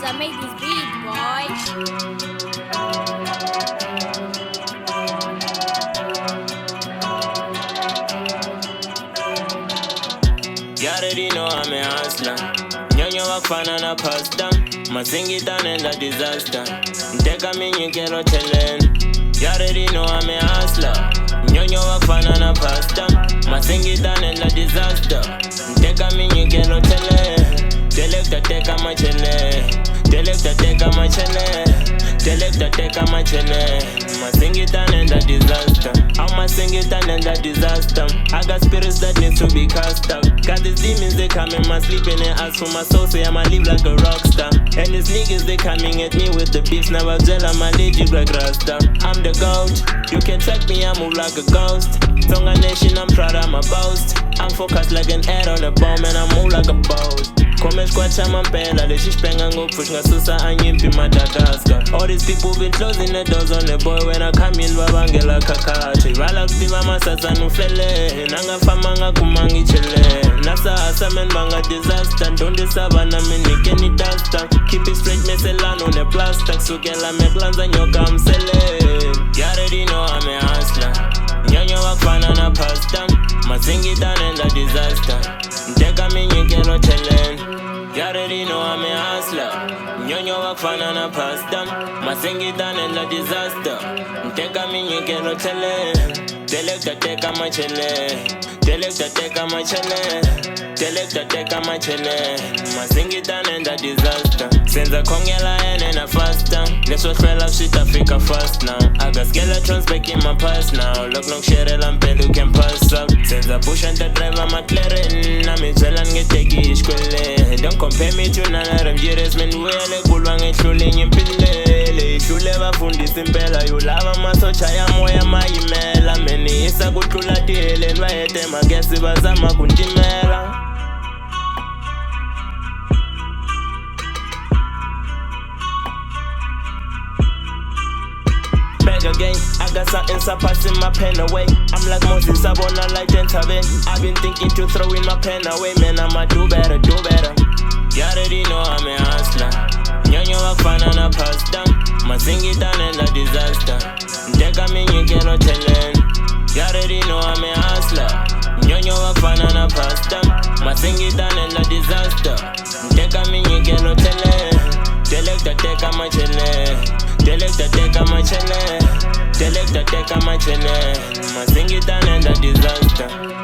Kabza made this beat, boy. You already know I'm a hustler. Nyonyo wakufana na pasta. Masingita nenda disaster. Nteka minyikelo chelen. You already know I'm a hustler. Nyonyo wakufana na pasta. Masingita nenda disaster. Nteka minyikelo chelen. Delekta teka machele. Delekta teka machele. Delekta teka machele. Masingita nenda disaster. How masingita nenda disaster. I got spirits that need to be cast out. Got these demons, they come in my sleep and they ask for my soul, say I'ma live like a rock star. And these niggas, they coming at me with the beefs. Now I gel, I'm a legit like Rasta. I'm the goat, you can track me, I move like a ghost. Tonga nation, I'm proud, I'm a boast. I'm focused like an ad on a bomb and I move like a boat. Khome xikwata mampela lexi xi penga ngopfu xi nga susa a nyimpi Madagascar. All these people been closing the doors on the boy when I come in va vangela khakhathi. Va lava ku tiva masasa no fele na nga fambanga kumangi chele. Na sahasa man va nga disaster ndyondzisa vana mi nyikeni duster. Keep it straight meselano ne plaster kusukela me ku landza nyoka msele. You already know I'm a hustler. Nyonyo wa ku fana na pasta. Masingita nendla disaster. Nteka minyikelo chelen. You already know I'm a hustler. Nyonyo wa kufana na pasta. Masingita nendla disaster. Nteka minyikelo chelen. Delekta teka machele. Delekta teka machele. Delekta teka machele. Masingita nendla disaster. Senza khongela ene na faster. Leswo hlwela swi ta fika fast now. I got skeletons back in my past now. Lok nok sherela mpela you can pass out. Senza push and the driver McLaren. Na mi byela ni nge teki hi xikweleti. Don't compare me to none of them years man. Vuyele ku lwa nge hluli nyimpi leyi. Hlule vafundhisi mpela yo lava masocha ya moya ma yimela. Me ni yisa ku tlula tiheleni va hete magesi va zama ku ntimela. Back again, I got something surpassing my pen away. I'm like Moses, I wanna light and intervene. I've been thinking to throwing my pen away, man. I'ma do better, do better. You already know I'm a hustler. Nyonyo wa kufana na pasta. Masingita nendla disaster. Nteka minyikelo chelen. You already know I'm a hustler. Nyonyo wa kufana na pasta. Masingita nendla disaster. Nteka minyikelo chelen. Delekta teka machele. Delekta teka machele. Delekta teka machele. Masingita nendla disaster.